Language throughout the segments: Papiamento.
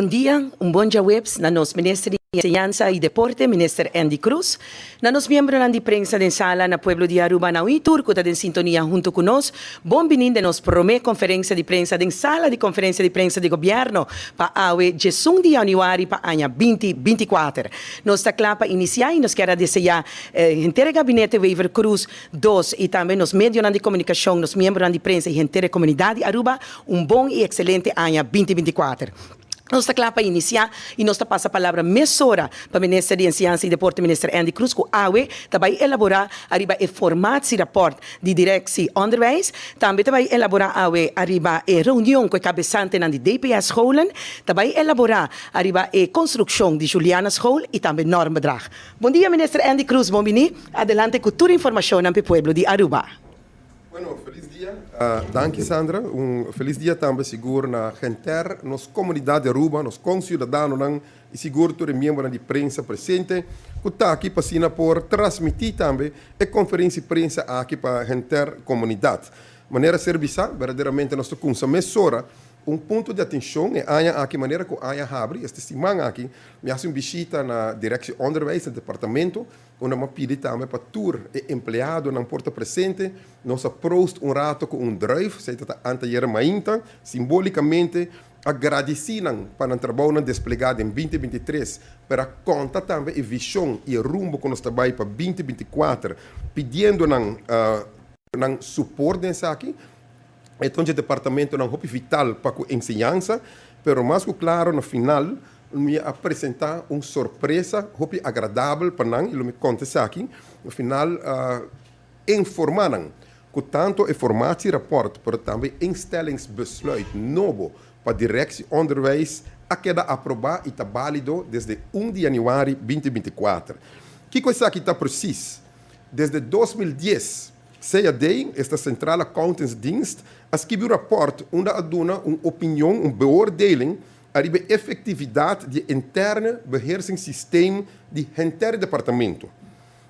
Bon dia, un bon djaweps na nos Minister di Enseñansa y Deporte, Minister Endy Croes, na nos miembronan di prensa den sala, na pueblo di Aruba, na un tur cu ta den sintonia hunto cu nos. Bon bini den nos prome conferencia di prensa den sala di conferencia di prensa di Gobierno pa awe 11 di januari pa aña 2024. Nos ta cla pa inicia y nos kier a desea henter e Gabinete Wever Croes dos y tambe nos medionan di comunicacion, nos miembronan di prensa y henter e comunidad di Aruba un bon y excelente aña 2024. Nos ta cla pa inicia y nos ta pasa palabra mesora pa Minister di Enseñansa y Deporte, Minister Endy Croes, cu awe ta bay elabora ariba e formatierapport di Directie Onderwijs. Tambe ta bay elabora awe ariba e reunion cu e cabesantenan di DPS scholen. Ta bay elabora ariba e construccion di Juliana School y tambe normbedrag. Bon dia, Minister Endy Croes, bon bini. Adelante cu tur informacionnan pa e pueblo di Aruba. Bueno, feliz dia. Danki, Sandra. Un feliz dia tambe sigur na henter nos comunidad di Aruba, nos conciudadanonan y sigur tur e miembronan di prensa presente cu ta aki pa asina por transmiti tambe e conferencia di prensa aki pa henter comunidad. Manera ser bisa, berdaderamente nos ta cunsa mesora un punto di atencion e aña aki manera cu aña habri. Este siman aki mi haci un bishita na Directie Onderwijs, na departamento, unda mi a pidi tambe pa tur e empleadonan por ta presente. Nos a proost un rato cu un druif, esey ta ta anteayer mainta, simbolicamente a gradici nan pa nan trabounan desplega den 2023, pero a conta tambe e vision y e rumbo cu nos ta bay pa 2024, pidiendo nan nan support den esaki. E ta un dje departamentonan hopi vital pa cu enseñansa, pero mas cu claro na final mi a presenta un sorpresa hopi agradabel pa nan y lo mi conta esaki. Na final a informa nan cu tanto e formatierapport pero tambe instellingsbesluit nobo pa Directie Onderwijs a keda aproba y ta balido desde 1 di januari 2024. Kico esaki ta precies? Desde 2010, CAD, esta Centrale Accountantsdienst, a skibi un rapport unda a duna un opinion, un beoordeling, ariba e efectividad di e interne beheersingssysteem di henter e departamento.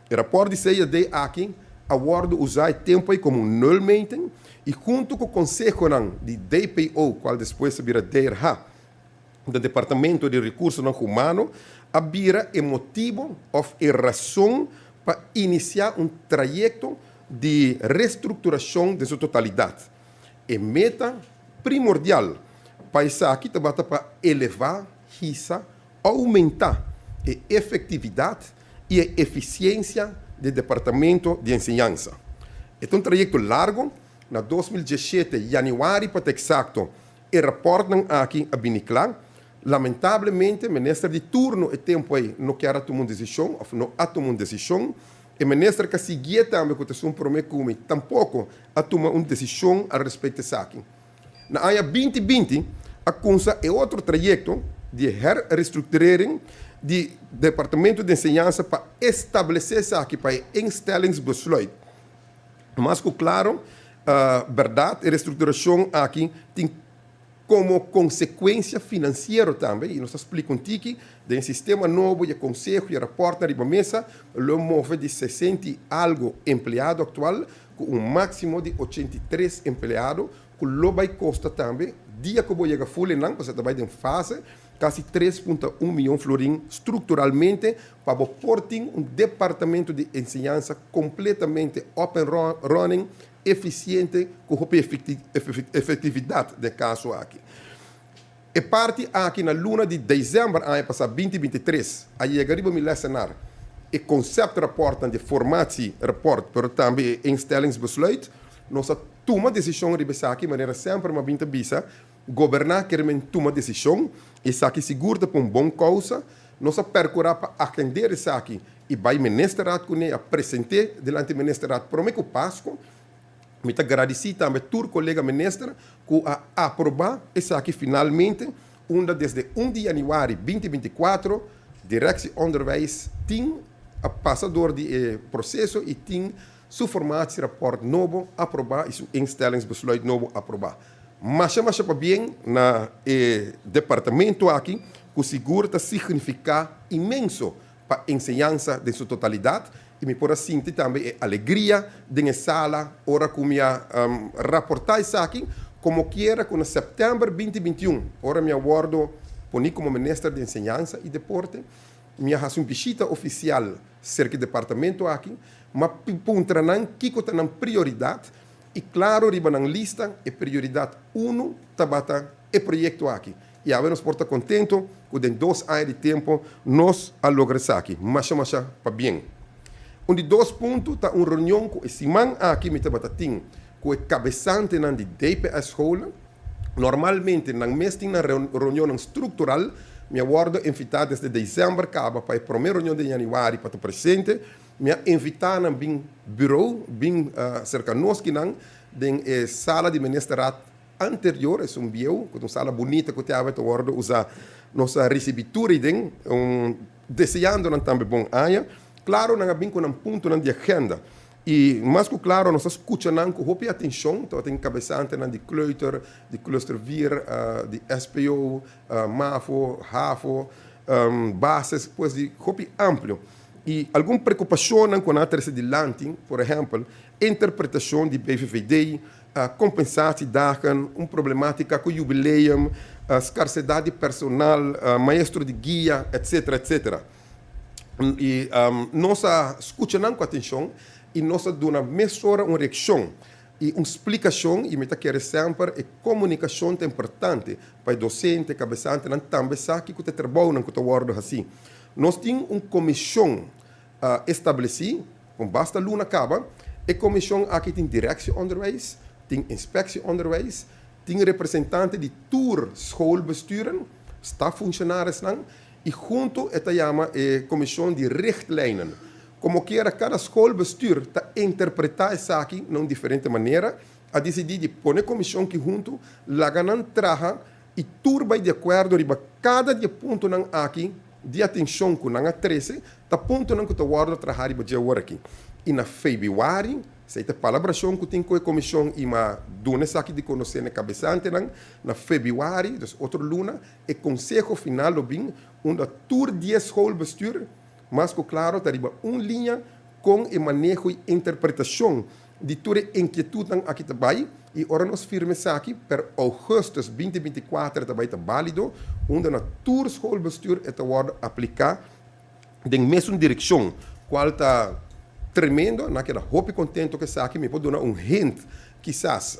E rapport di CAD aki a wordo usa e tempo ey como un nulmeting y hunto cu consehonan di DPO, cual despues a bira DRH, den Departamento di Recursonan Humano, a bira e motibo of e rason pa inicia un trayecto di restructuracion den su totalidad. E meta primordial pa esaki tabata pa eleva, hisa, aumenta e efectividad y e eficiencia di Departamento di Enseñansa. E ta un trayecto largo, na 2017, januari pa ta exacto, e rapportnan aki a bini cla. Lamentablemente, minister di turno e tempo ey no kier a tuma un decision of no a tuma un decision. E minister cu a siguie tambe cu ta esun prome cu mi tampoco a tuma un decision al respecto esaki. Na aña 2020 a cunsa e otro trayecto di herrestructurering di Departamento di Enseñansa pa establece esaki pa e instellingsbesluit. Mas cu claro, berdad e restructuracion aki tin como consecuencia financiero tambe, y nos ta splica un tiki, den e sistema nobo y e conseho y e raportnan riba mesa, lo move di 60 y algo empleado actual cu un maximo di 83 empleado, cu lo bay costa tambe, dia cu bo yega full enan, pasobra ta bay den fase, casi 3.1 miyon florin structuralmente pa bo por tin un departamento di enseñansa completamente up and running, eficiente, cu hopi efectividad den caso aki. E parti aki na luna di december aña pasa 2023 a yega riba mi lessenaar e conceptrapportnan di formatierapport pero tambe e instellingsbesluit. Nos a tuma decision riba esaki manera semper mi a bin ta bisa. Goberná ker men tuma desishon, esaki sigur ta pa un bon kousa. Nos a perkurá pa atender esaki i bai Ministerraad kuné, a present'é dilanti Ministerraad promé ku Pasku. Mi ta gradisí tambe tur kolega minister ku a aprobá esaki finalmente, unda desde 1 di yanüari 2024 Directie Onderwijs tin a pasa dor di e proseso i tin su formatierapport nobo aprobá i su instellingsbesluit nobo aprobá. Masha masha pabien na e departamento aki cu sigur ta significa inmenso pa enseñansa den su totalidad y mi por a sinti tambe e alegria den e sala ora cu mi a raporta esaki, como kiera cu na september 2021 ora mi a wordo poni komo minister di Enseñansa i Deporte, mi a hasi un bishita ofisial serka e departamento aki, m'a puntra nan kiko ta nan prioridat i klaro riba nan lista e prioridat unu tabata e proyekto aki. I awe nos por ta kontento ku den dos aña di tempu nos a logra esaki. Masha masha pabien. Un di dos punto ta un reunion ku e siman aki mi tabata tin ku e kabesantenan di DPS scholen. Normalmente nan mes tin nan reunionnan struktural. Mi a wòrdu invitá desde desèmber kaba pa e promé reunion den yanüari pa ta presente. Mi a invitá nan bin buró, bin serka nos kinan den e sala di ministerraad anterior, esun bieu, ku ta un sala bunita ku te awe ta wòrdu usá. Nos a risibí tur ei den, un deseando nan tambe bon aña. Klaro nan a bin ku nan puntonan di agenda. I mas ku klaro nos a skucha nan ku hopi atenshon. Tabatin kabesantenan di kleuter, di cluster vier, di SPO, mavo, havo, bases, pues di hopi amplio. I algun preokupashonnan ku nan a trese dilanti, por ehèmpel, interpretashon di BVVD, compensatiedagen, un problematica cu jubileum, scarsedad di personal, maestro di guia, etc. Etc. Y nos a scucha nan cu atencion y nos a duna mesora un reaccion y un splicacion y mi ta kere semper e comunicacion ta importante pa e docente, cabesantenan tambe sa kico ta e trabounan cu ta wordo haci. Nos tin un comision estableci Con basta luna caba, e comision aki tin Directie Onderwijs, tin Inspectie Onderwijs, tin representante di tur schoolbesturen, staffunctionarisnan, y hunto e ta yama e comision di richtlijnen. Como kiera cada schoolbestuur ta interpreta esaki na un diferente manera, a dicidi di pone comision aki hunto, laga nan traha y tur bay di acuerdo riba cada di e puntonan aki di atencion cu nan a trece, ta puntonan cu ta wordo traha riba dje awor aki. Y na februari, esey ta palabracion cu tin cu e comision y m'a duna esaki di conoce na e cabesantenan, na februari, dus otro luna, e conseho final lo bin unda tur dies schoolbestuur mas cu claro ta riba un liña con e maneho y interpretacion di tur e inkietudnan aki ta bai y ora nos firma esaki per augustus 2024 ta bai ta balido unda na tur schoolbestuur e ta wordo aplica den mesun direccion cual ta tremendo. Nan a keda hopi contento cu esaki. Mi por duna un hint kisas,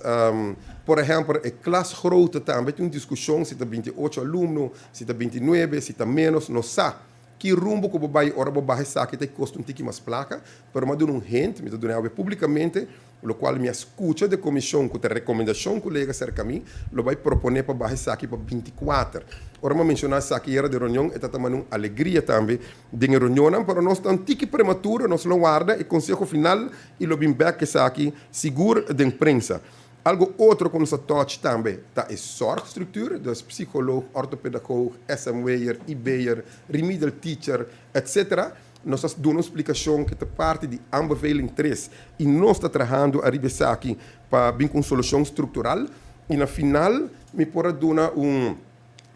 por ehempel, e klasgrootte tambe tin un discusion si ta 28 alumno, si ta 29, si ta menos, no sa. Ki rumbo ku bo bai ora bo baha esaki ta e kosta un tiki mas plaka, pero mi a duna un hint, mi ta duna awe publikamente, lokual mi a skucha di e komishon ku ta rekomendashon ku lo yega serka mi, lo bai proponé pa baha esaki pa 24. Ora mi a menshoná esaki yera den reunion, e ta ta manda un alegria tambe den e reunionnan, pero nos ta un tiki prematuro, nos lo warda e konseho final i lo bin bèk esaki sigur den prensa. Algo otro ku nos a touch tambe ta e zorgstructuur, dus psycholoog, orthopedagoog, SMW'er, IB'er, remedial teacher, etc. Nos a duna un splikashon ku ta parti di aanbeveling tres i nos ta trahando ariba esaki pa bin ku un solushon struktural. I na final mi por a duna un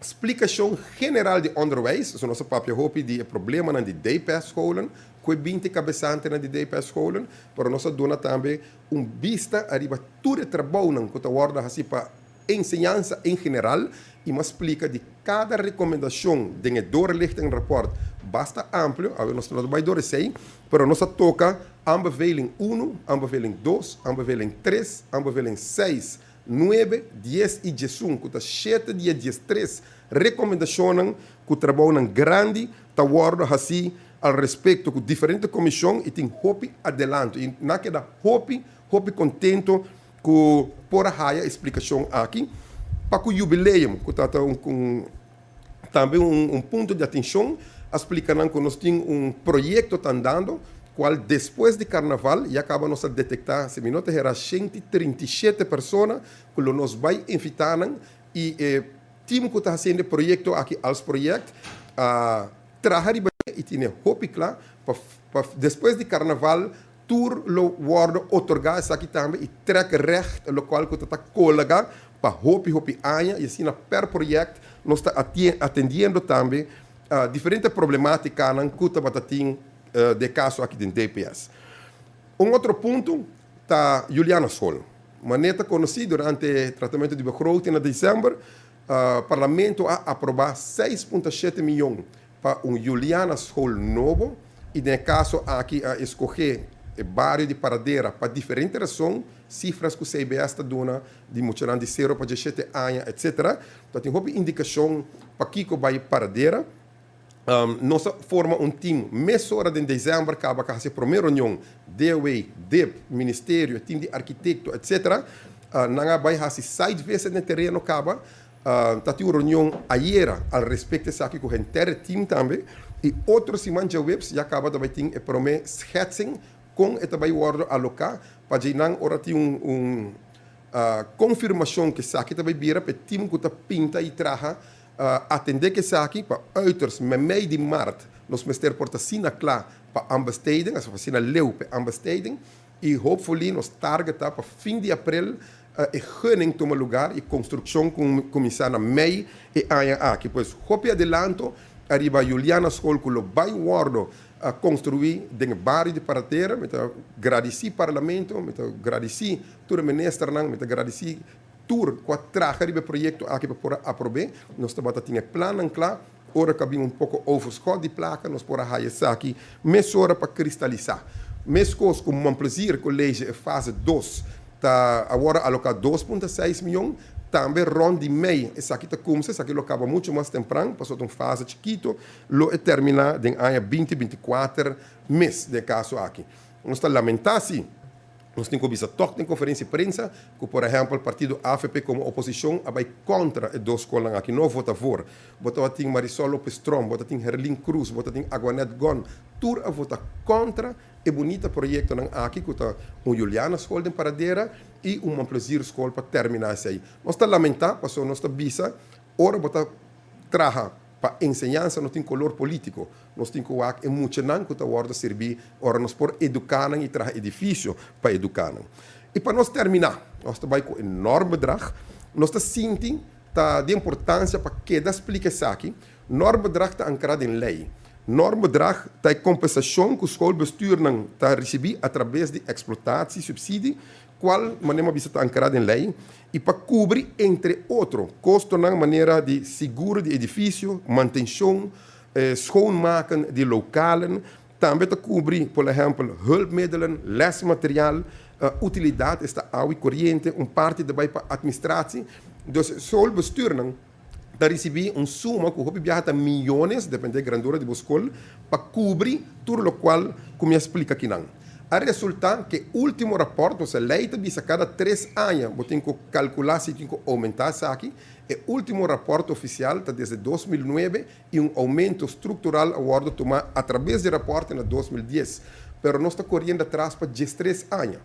splikashon general di onderwijs, so nos a papia hopi di e problemanan di DPS-scholen, ku e 20 kabesantenan di DPS-scholen, pero nos a duna tambe un bista ariba tur e trabounan ku ta wòrdu hasi pa enseñansa en general i m'a splika di kada rekomendashon den e doorlichtingrapport basta amplio, awe nos no ta bai dor esei, pero nos a toka aanbeveling unu, aanbeveling dos, aanbeveling tres, aanbeveling seis, nuebe, dies i diesun, ku ta shete di e 13 rekomendashonnan ku trabounan grandi ta wòrdu hasi al respekto ku diferente komishon i tin hopi adelanto i nan keda hopi hopi kontento ku por a haya e splikashon aki pa ku jubileum ku ta ta un tambe un punto di atenshon. A splika nan ku nos tin un proyekto ta andando kual despues di karnaval ya kaba nos a detektá, si mi no ta hera, 137 persona ku lo nos bai invitá nan i e team ku ta hasiendo e proyekto aki als project a traha riba dje i tine hopi kla pa pa despues di karnaval tur lo wòrdu otorgá esaki tambe i trèk règt lokual ku ta ta kolaga pa hopi hopi aña i asina per project nos ta atendiendo tambe diferente problemátikanan ku tabata tin den e kaso aki den DPS. Un otro punto ta Juliana School. Manera ta konosí durante tratamentu di begroting na desèmber. Parlamento a aprobá 6,7 mion pa un Juliana School nobo i den e kaso aki a eskohé e bario di Paradera pa diferente rason, sifras ku CBS ta duna di muchanan di sero pa 17 aña etc. Ta tin hopi indikashon pakiko bai Paradera. Nos a forma un team mesora den december caba ca haci e prome reunion, DOW, dip, ministerio, team di arquitecto etc. Nan a bay haci site visit na e tereno caba. Ta tin un reunion ayera al respecto esaki cu henter e team tambe y otro siman djaweps ya caba ta bay tin e prome schetsing con e ta bay wordo aloca pa djeinan ora tin un confirmacion cu esaki ta bay bira pa e team cu ta pinta y traha Atendé ku esaki, pa uiterst meimei di mart nos mester por ta asina kla pa aanbesteding, asina asina leu pa e aanbesteding, i hopefully nos target ta pa fin di aprel e gunning tuma lugar i konstrukshon kuminsá na mei e aña aki. Pues hopi adelanto ariba Juliana School ku lo bai wòrdu konstruí den e bario di Paradera. Mi ta gradisí Parlamento, mi ta gradisí tur e ministernan, mi ta gradisí Tur ku a traha riba e proyekto aki pa por a aprob'é. Nos tabata tin e plannan kla. Ora ku a bin un poko overschot di plaka nos por a haya esaki mesora pa kristalisá. Meskos ku Mon Plaisir College e fase dos ta awor a aloká 2,6 mion. Tambe rònt di mei esaki ta kumsa. Esaki lo kaba muchu mas tempran pasobra ta un fase chikito. Lo e terminá den aña 2024 mes den e kaso aki. Nos ta lamentá si. Nos tin ku bisa tòg den konferensia di prensa ku por ehèmpel partido avp komo oposishon a bai kontra e dos skolnan aki, no vota voor. Bo tabatin Marisol Lopez Tromp, bo tatin Herlin Cruz, bo tatin Aguanet Gon, tur a vota kontra e bunita proyektonan aki ku ta un Juliana School den Paradera i un Mon Plaisir School pa terminá esei. Nos ta lamentá pasobra nos ta bisa ora bo ta traha pa enseñansa no tin kolor polítiko. Nos tin ku wak e muchanan ku ta wòrdu sirbí ora nos por eduká nan i traha edifisio pa eduká nan. I pa nos terminá, nos ta bai ku enorm bedrag. Nos ta sinti ta di importansia pa keda splika esaki. Normbedrag ta ankrá den lei. Normbedrag ta e kompensashon ku schoolbestuurnan ta risibí atrabes di eksplotatiesubsidie, kual manera mi a bisa ta ankrá den lei i pa kubri entre otro kostonan manera di seguro di edifisio, mantenshon, schoonmaken di lokalen. Tambe ta kubri por ehèmpel hulpmiddelen, lesmaterial, utilidat, esta awa i koriente, un parti ta bai pa atministratie. Dus schoolbestuurnan ta risibí un suma ku hopi biaha ta miyones, depende e grandura di bo skol, pa kubri tur lokual ku mi a splika akinan. A resultá ku e último rapòrt, nos lei ta bisa kada tres aña bo tin ku kalkulá si tin ku oumentá esaki. E último rapòrt ofisial ta desde 2009 i un oumento struktural a wòrdu tumá atrabes di rapòrte na 2010. Pero nos ta koriendo atras pa 13 aña.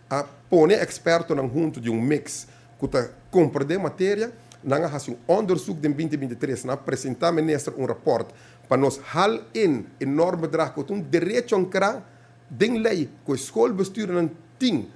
A pone ekspertonan huntu di un mix ku ta komprendé materia, nan a hasi un onderzoek den 2023, nan a presentá minister un rapòrt pa nos hal in e normbedrag ku ta un derecho ankrá den lei ku e schoolbestuurnan tin.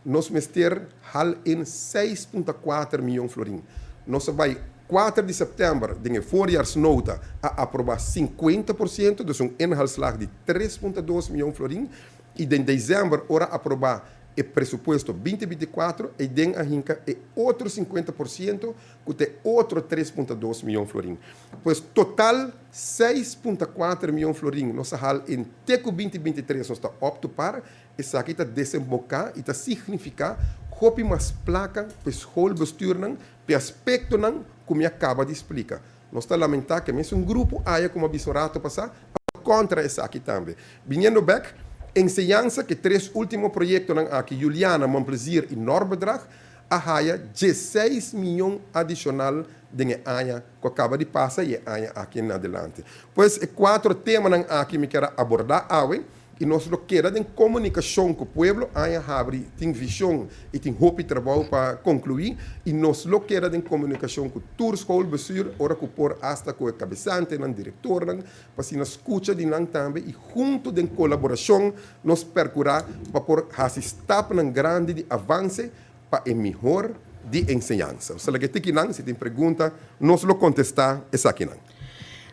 Nos mester hal in 6,4 mion florin. Nos a bai 4 di sèptèmber den e voorjaarsnota a aprobá 50%, dus un inhaalslag di 3,2 mion florin i den desèmber ora aprobá e presupuesto 2024 ei den a hinka e otro 50% ku ta e otro 3,2 mion florin. Pues total 6,4 mion florin nos a hal in te ku 2023 nos ta op to par. Esaki ta desemboká i ta signifiká hopi mas plaka pa e schoolbestuurnan pa e aspektonan ku mi a kaba di splika. Nos ta lamentá ku e mesun grupo aya ku mi a bisa un rato pasá a kontra esaki tambe. Biniendo bèk, enseñansa ku e tres último proyektonan aki, Juliana, Mon Plezier i Norbedrag, a haya 16 mion adishonal den e aña ku a kaba di pasa i e aña aki en adelante. Pues e kuatro temanan aki mi kier a abordá awe. I nos lo keda den komunikashon ku pueblo. Aña habri tin vishon i tin hopi trabou pa konkluí. I nos lo keda den komunikashon ku tur schoolbestuur ora ku por, asta ku e kabesantenan, direktornan, pa asina skucha di nan tambe i huntu den kolaborashon nos perkurá pa por hasi stapnan grandi di avanse pa e mihor di enseñansa. Nos ta laga e tikinan, si tin pregunta nos lo kontestá esakinan.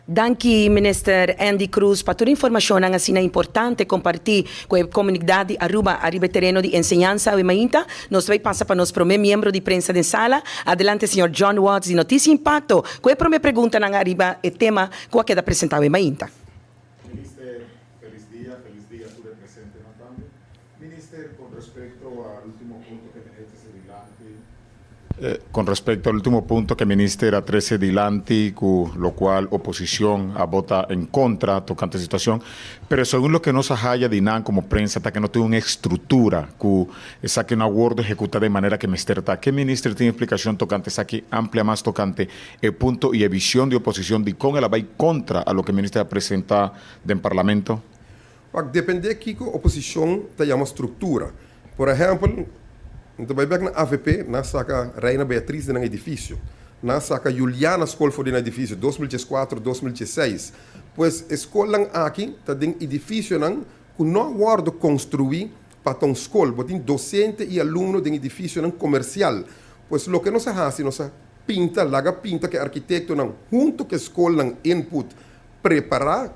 Danki Minister Endy Croes pa tur informacionnan asina importante comparti cu e comunidad di Aruba ariba e tereno di enseñansa awe mainta. Nos ta bay pasa pa nos prome miembro di prensa den sala. Adelante señor John Watts di Noticia Impacto cu e prome preguntanan ariba e tema cu a keda presenta awe mainta. Minister, felis dia, felis dia tur e presentenan tambe. Minister, con respecto al ultimo punto que trece dilanti, Con respecto al ultimo punto que minister a trece dilanti cu locual oposicion a bota en contra tocante situacion, pero segun loke nos a haya di nan como prensa ta que no tin un estructura cu esaki no a wordo ehecuta den manera que mester ta. Ke minister tin explicacion tocante esaki? Amplia mas tocante e punto y e vision di oposicion dicon el a bay contra a loke minister a presenta den parlamento? Wak, depende kiko oposicion ta yama structura. Por ehempel, mi ta bay bek na avp, nan saca Reina Beatriz di nan edificio. Nan saca Juliana School for di nan edificio, 2014, 2016. Pues e scolnan aki ta den edificionan cu no a wordo construi pa ta un scol. Bo tin docente y alumno den edificionan comercial. Pues loke nos a haci, nos a pinta, laga pinta cu e arquitectonan hunto cu e scolnan input Prepará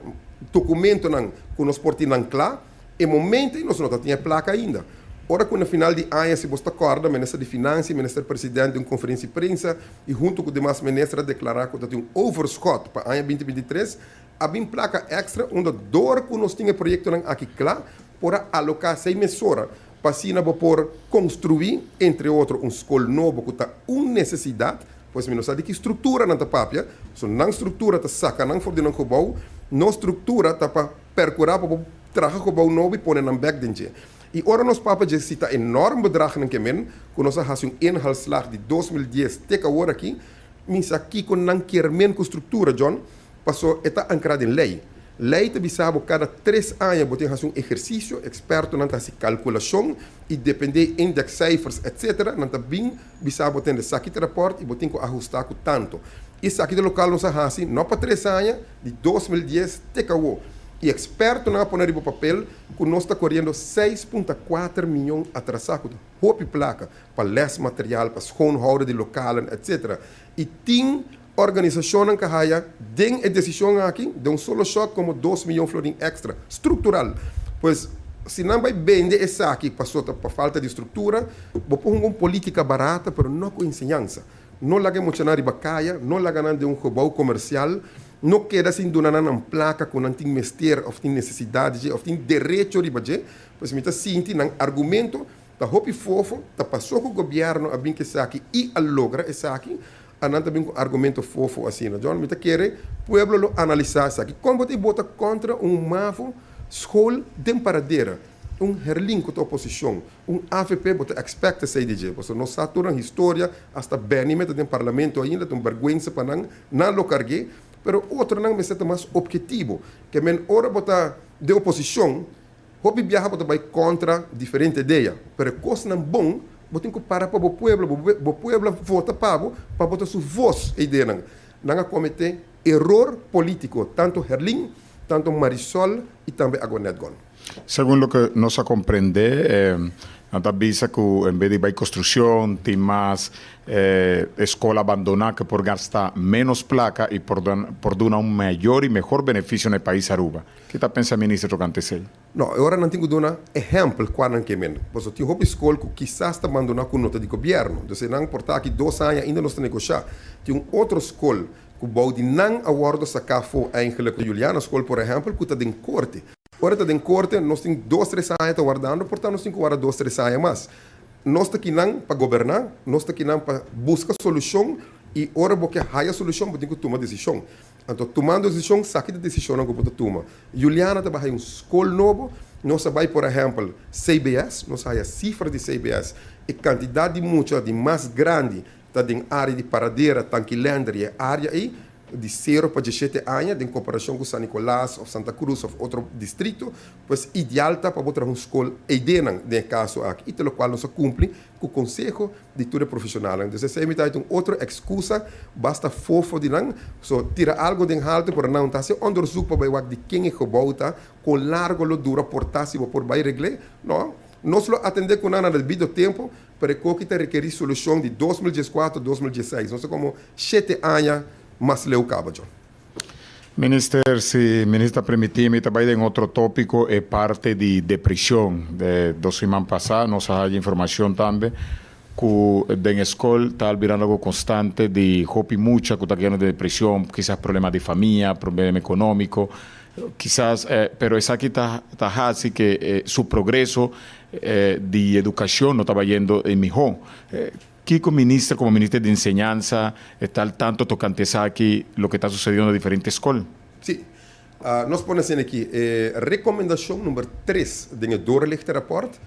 dokumentonan ku nos por tin nan kla. E momento ei nos no ta tin e plaka ainda. Ora ku na final di aña, si bos ta kòrda, Minister di Finansia i Minister President den un konferensia di prensa i huntu ku demas minister a deklará ku ta tin un overschot pa aña 2023, a bin plaka èkstra unda dor ku nos tin e proyektonan aki kla por a aloká sei mesora pa asina bo por konstruí entre otro un skol nobo ku ta un nesesidat. Pues mi no sa di ki struktura nan ta papia, so nan struktura ta saka nan for di nan gebou, nos struktura ta pa perkurá pa bo traha gebou nobo i pone nan bèk den dje. I ora nos papia dje si ta enorm bedragnan ke men ku nos a hasi un inhaalslag di 2010 te ku awor aki, mi sa kiko nan kier men ku struktura, John, paso e ta ankrá den lei. Lei ta bisa bo kada tres aña bo tin hasi un ehersisio, ekspertonan ta hasi kalkulashon i dependé indexcijfers etc. Nan ta bin bisa bo tende esaki ta rapòrt i bo tin ku ahustá ku tantu. Esaki ta lokal nos a hasi no pa tres aña, di 2010 te kawó. I ekspertonan a pone riba papel ku nos ta koriendo 6,4 mion atrasá ku ta hopi plaka pa lèsmaterial, pa schoonhouden di lokalen etc. I tin Organisashonnan ka haya den e desishon aki den un solo shot komo 2 miyon florin èkstra, struktural. Pues, si nan bai bende esaki paso ta pa falta di struktura, bo por hunga un politika barata pero no ku enseñansa. No laga e muchanan riba kaya, no laga nan den un gebou komersial, no keda sin duna nan nan plaka ku nan tin mester òf tin nesesidat di dje òf tin derecho riba dje. Pues mi ta sinti nan argumento ta hopi fofo, ta paso ku gobièrnu a bin ku esaki i a logra esaki, A nan ta bin ku argumento fofo asina. John, mi ta kere pueblo lo analisá esaki. Kon bo ta bota kontra un mavo skol den Paradera? Un Herlin ku ta oposishon, un avp bo ta expect esei di dje. Pasobra nos sa tur nan historia, hasta Benny me ta den parlamento ainda, ta un bergwensa pa nan, nan lo karg'é. Pero otronan mester ta mas objetivo. Ke men ora bo ta den oposishon, Hopi biaha bo ta bai kontra diferente idea, pero e kosnan bon bo tin ku para pa bo pueblo, bo pueblo a vota pa bo, pa bo ta su vos e ideanan. Nan a komete eror politiko, tanto Herlin, tanto Marisol i tambe Aguanet Gon. Segun loke nos a komprende, nan ta bisa ku en bes di bai konstrukshon tin mas Escola abandona cu por gasta menos placa y por por duna un mayor y mehor beneficio na e pais Aruba. Ki ta pensa Minister tocante esey? No, e ora nan tin cu duna ehempel cua nan ke men. Pasobra tin hopi scol cu kisas ta bandona cu no ta di gobierno. Entonces e nan por ta aki 2 aña ainda nos ta negosha. Tin un otro scol cu bou di nan a wordo saca afo eigenlijk, Juliana School por ehempel, cu ta den corte. Ora ta den corte nos tin 2 tres aña ta wardando, por ta nos tin cu warda 2 tres aña mas. Nos ta kinan pa goberná, nos ta kinan pa buska solushon i ora bo ke haya solushon bo tin ku tuma desishon. Anto tumando desishon sa ki ta desishonnan ku bo ta tuma. Juliana ta bai haya un skol nobo, nos a bai por ehèmpel CBS, nos a haya sifra di CBS, e kantidat di mucha di mas grandi ta den área di Paradera, Tankilender i e área ei, di sero pa diesshete aña den komparashon ku San Nicolas òf Santa Cruz òf otro distrito, pues ideal ta pa bo traha un skol eidenan den e kaso aki i ta lokual nos a kumpli ku konseho di tur e profeshonalnan. Entonces esei mi ta un otro ekskusa basta fofo di nan, so tira algo den haltu pero nan ta hasi onderzoek pa bai wak di ken e gebou ta, kon largo lo dura por ta si bo por bai regl'é, no, nos lo atendé ku nan na debido tempo. Pero e koki ta rekerí solushon di 2014, 2016. Nos ta komo shete aña mas leu kaba, John. Minister, si minister permiti mi, ta bay den otro topico, e parti di depresion. De 2 siman pasa, nos a haya informacion tambe cu den scol ta birando algo constante di hopi mucha cu ta di depresion, kisas problema di famia, problema economico, kisas, pero esaki ta haci cu su progreso di educacion no ta bayendo miho. Kico minister, como minister di enseñansa, ta al tanto tocante esaki, loke ta sucediendo den diferente scol? Si. Nos por pone aki, recomendacion number 3 di e doorlichtrapport,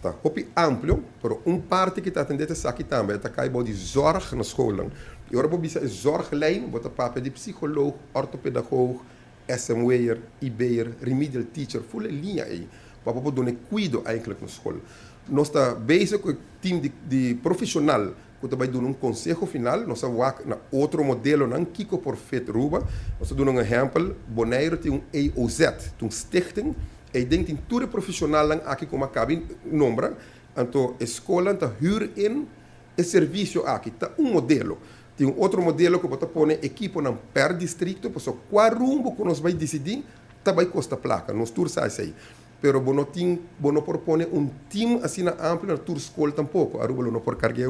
ta hopi amplio, pero un parti cu ta atende esaki tambe, ta cay di zorg na scol. Y ora bo bisa zorglijn, bo ta papia di psycholoog, orthopedagoog, SMW'er, IB'er, remedial teacher, full liña ey, pa por duna cuido eigenlijk na scol. Nos ta bezig cu e team di profesional cu ta bay duna un conseho final, nos a wak na otro modelonan kico por fit Aruba. Nos ta duna un ehempel, Bonaire tin un EOZ, un stichting, y den tin tur profesional aki cu m'a caba di nombra, anto scol ta huur in e servicio aki, ta un modelo. Tin un otro modelo cu ta pone ekiponan per districto, paso cua rumbo cu nos bay dicidi, ta bay costa placa, nos tur sa esey. Pero bo no tin, bo no por pone un team asina amplio na tur scol tampoco, Aruba no por carga.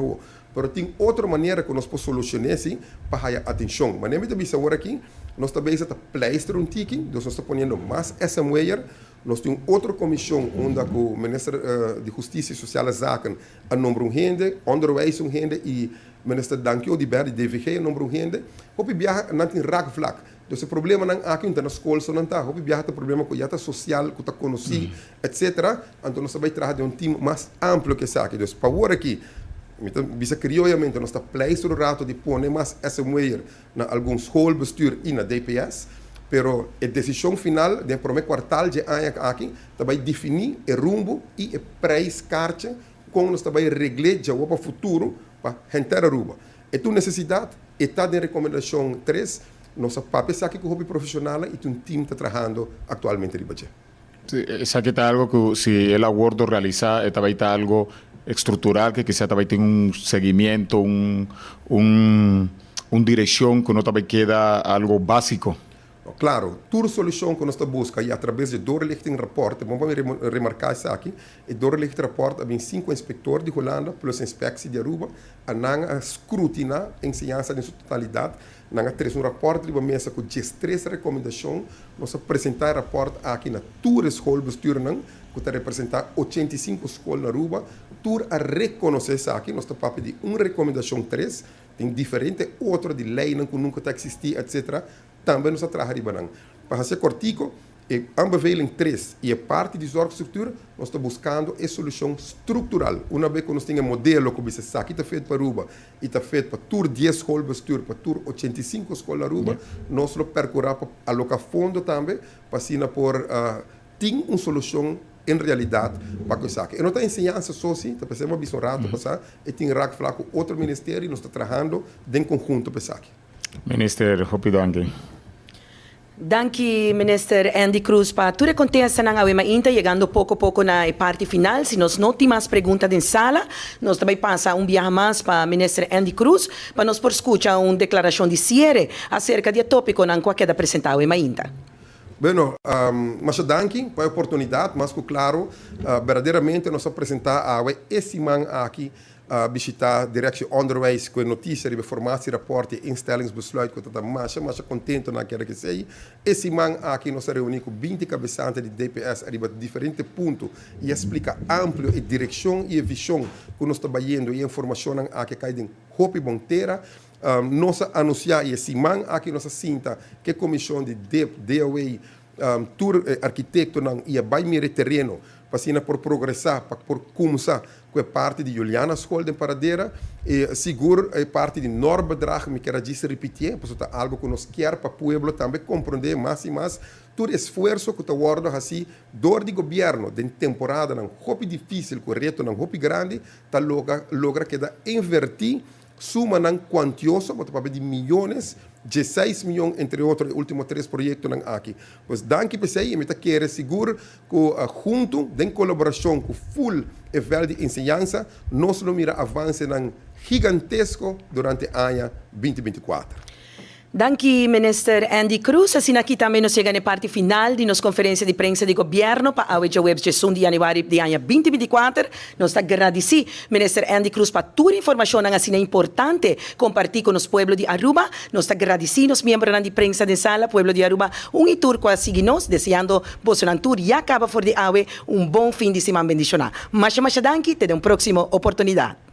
Pero tin otro manera cu nos por soluciona esey pa haya atencion. Mas mi ta awor aki, nos ta bezig ta pleister un tiki, nos ta poniendo mas SMW'er, nos tin otro comision unda cu minister di Husticia y Sociale Zaken a nombra un hende, onderwijs un hende y minister Dangui Oduber di DVG a nombra un hende. Hopi biaha nan tin raakvlak. Dus e problemanan aki no ta na scol so nan ta. Hopi biaha ta problema cu ya ta social, cu ta conoci, etc. Anto nos ta bay traha den un team mas amplio cu esaki. Dus pa awor aki, bisa crioyamente, nos ta pleister un rato di pone mas SMW'er na algun schoolbestuur y na DPS. Pero e decision final den prome kwartaal di aña aki ta bay defini e rumbo y e prijskaartje con nos ta bay regla ya pa futuro pa henter Aruba. E ta un necesidad, ta den recomendacion 3, nos a papia esaki cu hopi profesional y un team ta trahando actualmente riba dje. Si, esaki ta algo cu si el a wordo realisa, tambe ta algo estructural cu kisas tambe tin un seguimento, un direccion cu no tambe keda algo basico. Claro, tur solucion cu nos ta busca y atraves di doorlichtingrapport, bon pa remarca esaki, e doorlichtingrapport a bin cinco inspector di Hulanda plus inspectie di Aruba, a nan a scrutina enseñansa den su totalidad, nan a trece un rapport riba mesa cu 13 recomendacion. Nos a presenta e rapport aki na tur schoolbestuurnan, cu ta representa 85 scol na Aruba, tur a reconoce esaki. Nos ta papia di un recomendacion 3, tin diferente otro di leynan cu nunca ta existi, etc. Tambe nos a traha riba nan. Pa haci cortico, e aanbeveling 3 y e parti di zorgstructuur, nos ta buscando e solucion structural. Un biaha cu nos tin e modelo cu bisa esaki ta fit pa Aruba y ta fit pa tur 10 schoolbestuur, pa tur 85 scol na Aruba, nos lo percura pa aloca fondo tambe, pa asina por tin un solucion en realidad pa cu esaki. E no ta enseñansa so si, ta pensando un rato pasa, y tin raakvlak cu otro ministerio y nos ta trahando den conhunto pa esaki. Minister, hopi danki. Danki, Minister Endy Croes, pa tur contestanan awe mainta, yegando poco poco na parti final. Si nos no tin mas pregunta den sala, nos ta bay pasa un biaha mas pa Minister Endy Croes, pa nos por scucha un declaracion di cierre acerca di e topiconan cu a keda presenta awe mainta. Bueno, masha danki pa e oportunidad, mas cu claro, berdaderamente nos a presenta awe e siman aki a bishita Directie Onderwijs cu noticia di formatierapport y instellingsbesluit cu ta masha masha contento na kier cu esey. E siman aki nos a reuni cu 20 cabesante di DPS ariba diferente punto y a splica amplio e direccion y e vision cu nos ta bayendo y informacion aki a cay den hopi bon tera. Nos a anuncia y e siman aki nos a sinta cu comision di DIP, DOW, tur arquitectonan y a bay mira tereno pa asina por progresa, pa por cuminsa cu e parti di Juliana School den Paradera y sigur e parti di normbedrag, mi kier djis ripiti, pasobra ta algo cu nos kier pa pueblo tambe comprende mas y mas tur esfuerso cu ta wordo haci door di gobierno den temporadanan hopi dificil cu retonan hopi grandi ta logra keda inverti sumanan cuantioso, bo ta papia di miyones, 16 miyon entre otro e ultimo tres proyectonan aki. Pues danki p'esey y mi ta kere sigur cu hunto den colaboracion cu full e veld di enseñansa nos lo mira avancenan gigantesco durante aña 2024. Danki, Minister Endy Croes. Asina aki tambe nos yega na e parti final di nos conferencia di prensa di gobierno pa awe djaweps 11 di januari di aña 2024. Nos ta gradici Minister Endy Croes pa tur informacionnan asina importante comparti cu nos pueblo di Aruba. Nos ta gradici nos miembronan di prensa den sala, pueblo di Aruba, un y tur cu a sigui nos, deseando bosonan tur ya caba for di awe un bon fin di siman bendiciona. Masha masha danki, te den un proximo oportunidad.